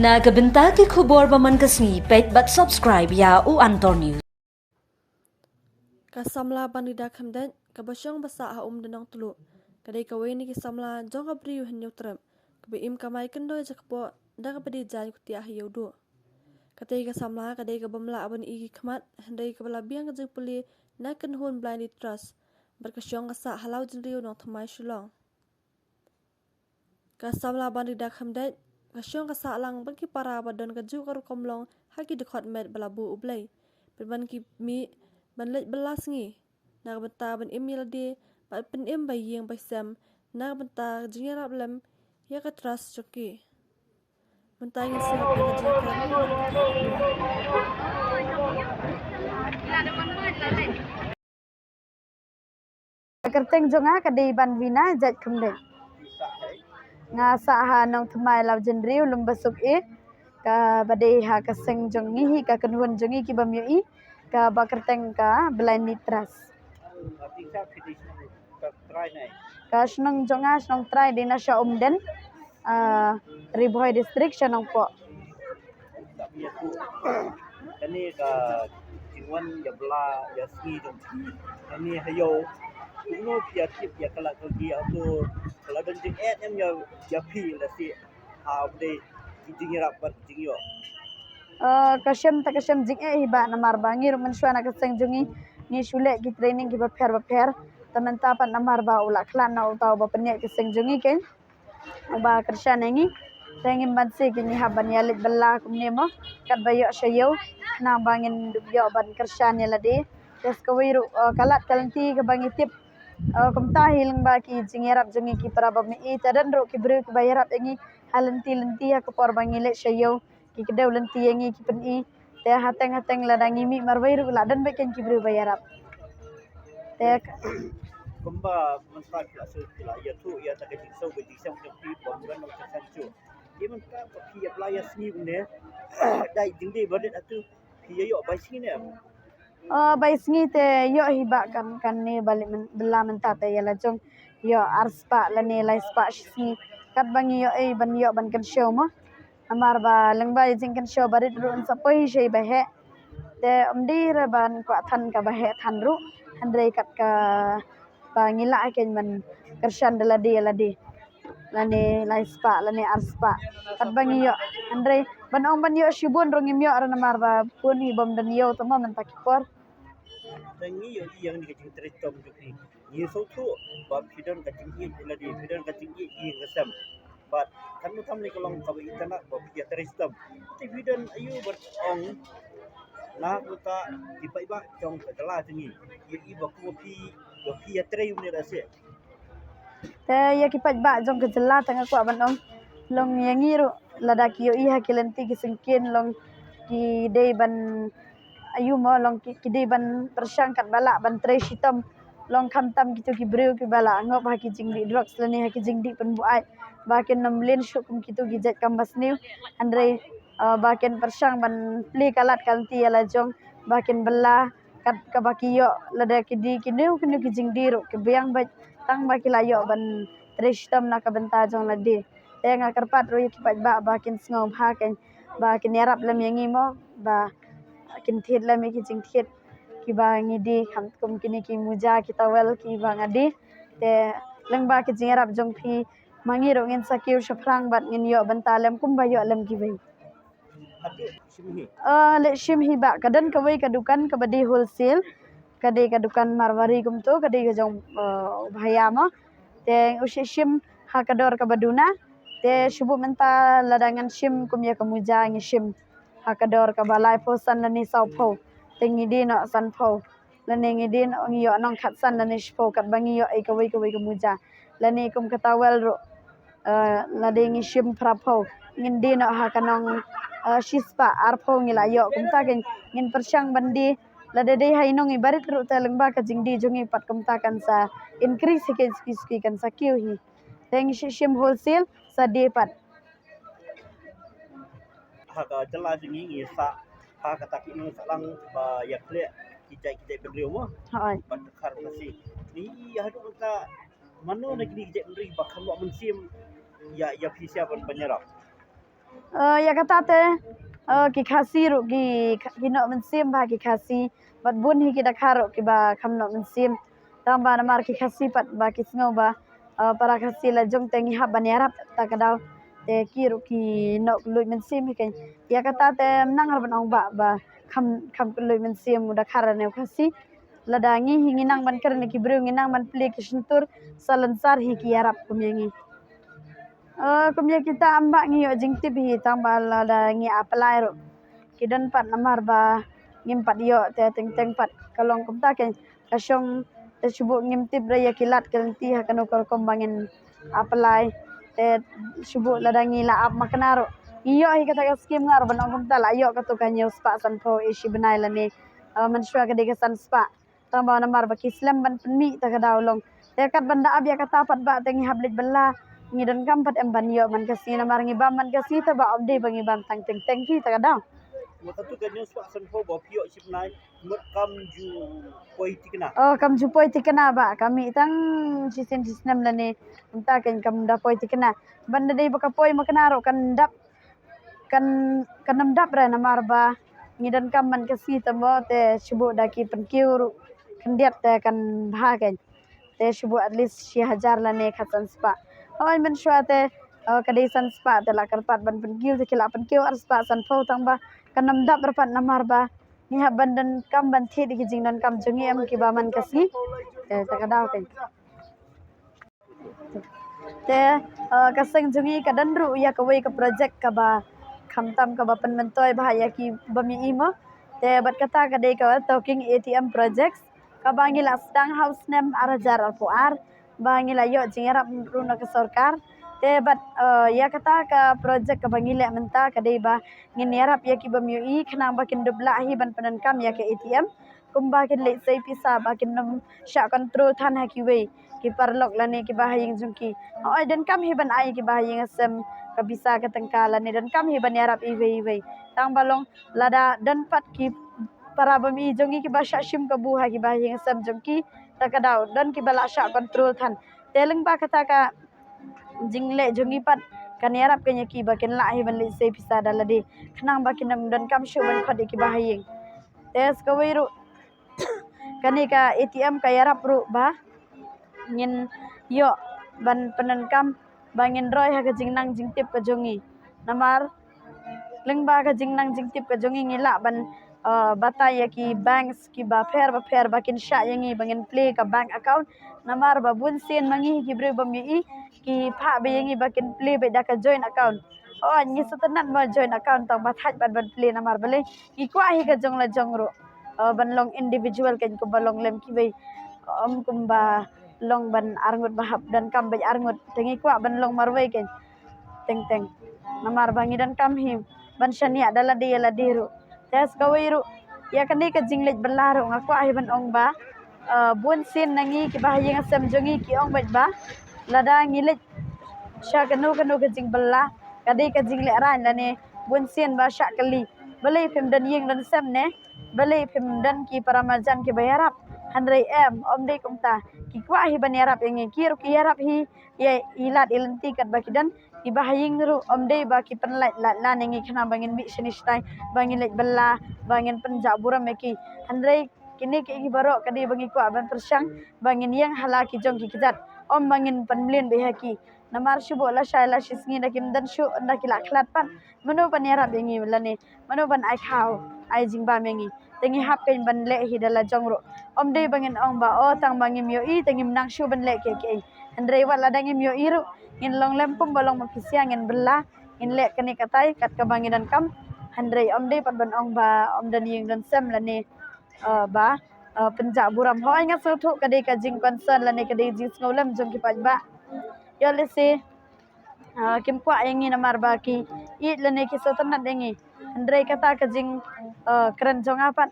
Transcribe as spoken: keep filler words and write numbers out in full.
Na ka bynta ki khubor ba man ka sngi, peit bad subscribe ïa u Antor News. Ka samla Bandida Khymdeit, kaba shong ba sah ha Umden Nongtluh, ka dei kawei na ki samla jong ka briew Hynñiewtrep, kaba im kamai kyndoi jakpoh da kaba die jaiñ ktiah ha Ïewduh. Katei ka samla ka dei kaba ym lah ban i ki khmat, hynrei kaba la biang ka jingpule na ka kynhun Blindly Trust, bad ka shong ka sah ha Lawjynriew, Nongthymmai, Shillong. Ka samla Bandida Khymdeit, ka shong ka sah lang bad ki para ba don kajuh ka rukom long ha ki dkhot met ba la buh U Blei. Pynban ki mih ban leit bylla sngi na ka bynta ban im ïa lade bad pynim ba ïing ba sem na ka bynta jingïarap lem ïa ka trust jong ki. Mynta ngin sngap ïa ka jingkren. Ka kyrteng jong nga ka dei Banvina Jait Khymdeit. Nga sah ha Nongthymmai Lawjynriew, Lumbasuk A, kaba dei ha ka seng jong ngi hi, ka kynhun jong ngi kiba ym ïohi, kaba kyrteng ka Blindly Trust. Ka shnong jong nga, shnong trai, dei na sha Umden, ah, Ri Bhoi District, sha Nongpoh. Kane ka jingwan ïa bylla ïa sngi jong phi kane ha ïew, kumno phi ïa tip ïa ka lad ka lgi, hato ka la don jingeh em ïa, ïa phi lane ha u dei ki jingïarap bad jingïoh? Ah, ka shem ta ka shem jingeh hi bah, namar ba ngi ruh mynshuwa na ka seng jong ngi ngi shu leh ki training kiba pher ba pher. Te mynta pat namar ba u la khlad na uta uba pynïaid ka seng jong ngi keiñ, uba kyrshan ïa ngi. Te ngim banse keiñ ngi hap ban ïa leit bylla kumne mo, katba ïoh sha ïew, khnang ba ngin ïoh ban kyrshan ïa lade. Te sa kawei ruh, eh, ka lad ka lynti kaba ngi tip, eh, kumta hi lyngba ki jingïarap jong ngi ki para bym ïohi, te don ruh ki briew kiba ïarap ïa ngi ha lynti lynti ha ka por ba ngi leit sha ïew. Ki kdew lynti ïa ngi, ki pyni. Te hateng hateng lada ngi mih marwei ruh la don beit keiñ ki briew ba ïarap. Te kumba mynta ki la shu, ki la ïathuh ïa ta ka jingsngew ka jingsngew jong phi ba ym don nongkyrshan shuh. Te mynta ba phi ïa bylla ïa sngi ne, dei jingdei ba rit atu, phi ïa ïoh bai sngi ne? Oh, bai sngi te ïoh hi bah, kan, kane ba leit myn-, bylla mynta te ïa la jong ïoh ar spah lane lai spah shi sngi. Katba ngi ïoh ei ban ïoh ban kynshew mo. Namar ba lyngba ïa jingkynshew ba rit ruh yn sa poi hi sha i ba heh. Te ym dei re ban kwah than kaba heh than ruh, hynrei kat kaba ngi lah keiñ ban kyrshan da lade ïa lade. Lane lai spah lane ar spah, katba ngi ïoh. Hynrei ban ong ban ïoh shibun ruh ngim ïoh re, namar ba bun hi bym don ïew te mo mynta ki por. Te ngi ïohi ïa kane ka jingtrei shitom jong phi, ngi sngewthuh ba phi don ka jingïeit ïa lade, phi don ka jingïeit ïa ka sem. Bad kan mut tam ne ka long kaba itynnad ba phi ïa trei shitom. Te phi don aïu ban ong na ka bynta ki paidbah jong ka jylla jong ngi, ïa i ba kum phi, ba phi ïa trei ïa une lashai? Te ïa ki paidbah jong ka jylla te nga kwah ban ong, long ïa ngi ruh lada ki ïohi ha ki lynti ki syngkien, long ki dei ban, aïu mo, long ki, ki dei ban pyrshang katba lah ban trei shitom. Long khamtam kito ki briew kiba la ngop ha ki jingdih drugs lane ha ki jingdih pynbuaid, ba kin ym lin shuh kum kito ki jait kam basniew. Hynrei, eh, ba kin pyrshang ban plie ka lad ka lynti ïa la jong, ba kin bylla kat kaba ki ïoh, lada ki die kino kino ki jingdie ruh ki biang beit, tang ba ki la ïoh ban trei shitom na ka bynta jong lade. Te nga kyrpad ruh ïa ki paidbah ba kin sngewbha keiñ, ba kin ïarap lem ïa ngi mo, ba kin thied lem ïa ki jingthied kiba ngi die, khamtam kum kine ki muja ki towel kiba nga die. Te lyngba ki jingïarap jong phi ma ngi ruh ngin sa kiew shaphrang bad ngin ïoh bynta lem kumba ïoh lem kiwei. Ah, leh shim hi bah, ka don kawei ka dukan kaba dei wholesale, ka dei ka dukan Marwari kumto, ka dei ka jong, ah, u bhaiya mo. Te u shim shim ha ka dor kaba duna. Te shu buh mynta lada ngan shim kum ïa ka muja ngi shim ha ka dor kaba laiphew san lane sawphew. Te ngi die noh sanphew. Lane ngi die noh, ngi ïoh nong khatsan lane shiphew katba ngi ïoh ei kawei kawei ka muja. Lane kum ka towel ruh, eh, lada ngi shim phraphew, ngin die noh ha ka nong, eh, shispah arphew ngi la ïoh. Kumta keiñ ngin pyrshang ban die, lada dei ha i nong i barit ruh te lyngba ka jingdie jong ngi pat kumta kan sa increase hi keiñ suki suki, kan sa kiew hi. Te ngi shim wholesale, sa die pat. Ha ka jylla jong ngi ngi sah ha kata ki nong sahlang ba ïa khleh ki jait ki jait bynriew mo. Hooid. Bad ka khar Khasi. Ngi ïa haduh mynta mano na kine ki jait bynriew ba kham lah mynsiem ïa, ïa phi sha ban, ban ïarap? Eh, ïa kata te, eh, ki Khasi ruh ki, ki noh mynsiem bha ki Khasi. Bad bun hi ki Dkhar ruh kiba kham noh mynsiem. Tang ba namar ki Khasi pat ba ki sngew ba, eh, para Khasi la jong te ngi hap ban ïarap ta ka daw. Te ki ruh ki noh kylluid mynsiem hi kein. Ïa kata te nang ruh ban ong ba, ba kham, kham kylluid mynsiem u Dkhar ne u Khasi. Lada ngi hi ngi nang ban kren ki briew, ngi nang ban plie ki shyntur, salonsar hi ki ïarap kum ïa ngi. Eh, kum ïa kita ym ba ngi ïoh jingtip hi tang ba lada ngi apply ruh. Ki don pat namar ba ngim pat ïoh te teng teng pat ka long kumta kein ka shong te shu buh ngim tip re ïa ki lad ki lynti ha kano ka rukom ba ngin apply. Te shu buh lada ngi la ap makna ruh. Ngi ïoh hi kata ka skim nga ruh ban ong kumta la ïoh kato ka hynñiew spah sanphew eh shi bnai lane. Eh, mynshuwa ka dei ka san spah. Tang ba namar ba ki slem ban pynmih ta ka daw long. Te kat ban da ap ïa kata pat ba te ngi hap leit bylla. Ngi donkam pat em ban ïoh man ka sngi namar ngi bam man ka sngi te ba ym dei ba ngi bam tang teng teng ki ta ka daw. Mut katu ka hynñiew spah sanphew ba phi ïoh shi bnai mut kam ju poi thikna. Oh, kam ju poi thikna ba ka mih tang shisien shisnem lane. Mynta kein kam da poi thikna. Ban da dei ba ka poi makna ruh kan dap kan, kan ym dap re namar ba ngi donkam man ka sngi te mo te shu buh da ki pynkiew ruh khyndiat te kan bha kein. Te shu buh at least shi hajar lane khatsan spah. Hooid mynshuwa te, eh, ka dei san spah te la kyrpad ban pynkiew te ki la pynkiew ar spah sanphew tang ba kan ym dap re pat namar ba ngi hap ban donkam ban thied ki jingdonkam jong ngi em kiba man ka sngi. Te ta ka daw kein. Te, eh, ka seng jong ngi ka don ruh ïa kawei ka project kaba khamtam kaba pynmyntoi bha ïa ki bym ïohi mo. Te bad kata ka dei ka Talking A T M project kaba ngi la sdang ha u snem ar hajar arphew ar ba ngi la ïoh jingïarap ruh na ka sorkar. Te bad, eh, ïa kata ka project kaba ngi leh mynta ka dei ba ngin ïarap ïa ki bym ïohi khnang ba kin dup lah hi ban pyndonkam ïa ka A T M. Kumba kin leit sei pisa ba kin ym shah control than ha kiwei ki paralok lane kiba ha ïing jong ki. Hooid donkam hi ban ai kiba ha ïing ha sem ka pisa ka tyngka lane donkam hi ban ïarap iwei iwei. Tang ba long lada don pat ki para bym ïohi jong ngi kiba shah shim kabu ha kiba ha ïing ha sem jong ki ta ka daw don kiba la shah control than. Te lyngba kata ka jingleh jong ngi pat kan ïarap kein ïa ki ba kin lah hi ban leit sei pisa da lade khnang ba kin ym donkam shuh ban khot ïa kiba ha ïing. Te sa kawei ruh kane ka A T M ka ïarap ruh ba ngin ïoh ban pyndonkam ba ngin roi ha ka jingnang jingtip ka jong ngi. Namar lyngba ka jingnang jingtip ka jong ngi ngi lah ban, eh, batai ïa ki banks kiba pher ba pher ba kin shah ïa ngi ba ngin plie ka bank account. Namar ba bun sien ma ngi ki briew bym ïohi ki phah beit ïa ngi ba kin plie beit da ka joint account. Oh, ngi sngewtynnat mo joint account tang ba thait ban ban plie namar balei ngi kwah hi ka jong la jong ruh. Eh, ban long individual kein kumba long lem kiwei. Ym kumba long ban arngut ba hap donkam beit arngut. Te ngi kwah ban long marwei kein. Teng teng. Namar ba ngi donkam hi ban shaniah da lade ïa lade ruh. Te sa kawei ruh ïa kane ka jingleit bylla ruh nga kwah hi ban ong ba, eh, bun sien na ngi kiba ha ïing ha sem jong ngi ki ong beit ba lada ngi leit sha kano kano ka jingbylla ka dei ka jinglehrain lane bun sien ba shah kylli balei phim don ïing don sem ne balei phim don ki para marjan kiba ïarap. Hynrei em, ym dei kumta. Ki kwah hi ban ïarap ïa ngi ki ruh ki ïarap hi ïa i lad i lynti katba ki don. Kiba ha ïing ruh ym dei ba ki pynlait lad lane ngi khnang ba ngin mih shane shatai ba ngin leit bylla ba ngin pynjah burom ïa ki. Hynrei kine ki baroh ka dei ba ngi kwah ban pyrshang ba ngin ïeng ha la ki jong ki kjat. Ym ba ngin pynmlien beit ha ki. Namar shu buh lashai lashisngi da kim don shuh da ki la khlad pat. Mano ban ïarap ïa ngi lane mano ban ai khaw ai jingbam ïa ngi. Te ngi hap kein ban leh hi da la jong ruh. Ym dei ba ngin ong ba o tang ba ngim ïohi te ngim nang shuh ban leh kiei kiei. Hynrei wat lada ngim ïohi ruh ngin long lem kumba long ma phi sia ngin bylla ngin leh kane katai kat kaba ngi donkam. Hynrei ym dei pat ban ong ba ym don ïing don sem lane, eh, ba, eh, pynjah burom. Hooid nga sngewthuh ka dei ka jingconcern lane ka dei jingsngewlem jong ki paidbah. Ïoh lehse, eh, kim kwah ïa ngi namar ba ki ïeit lane ki sngewtynnat ïa ngi. Hynrei kata ka jing, eh, kren jong nga pat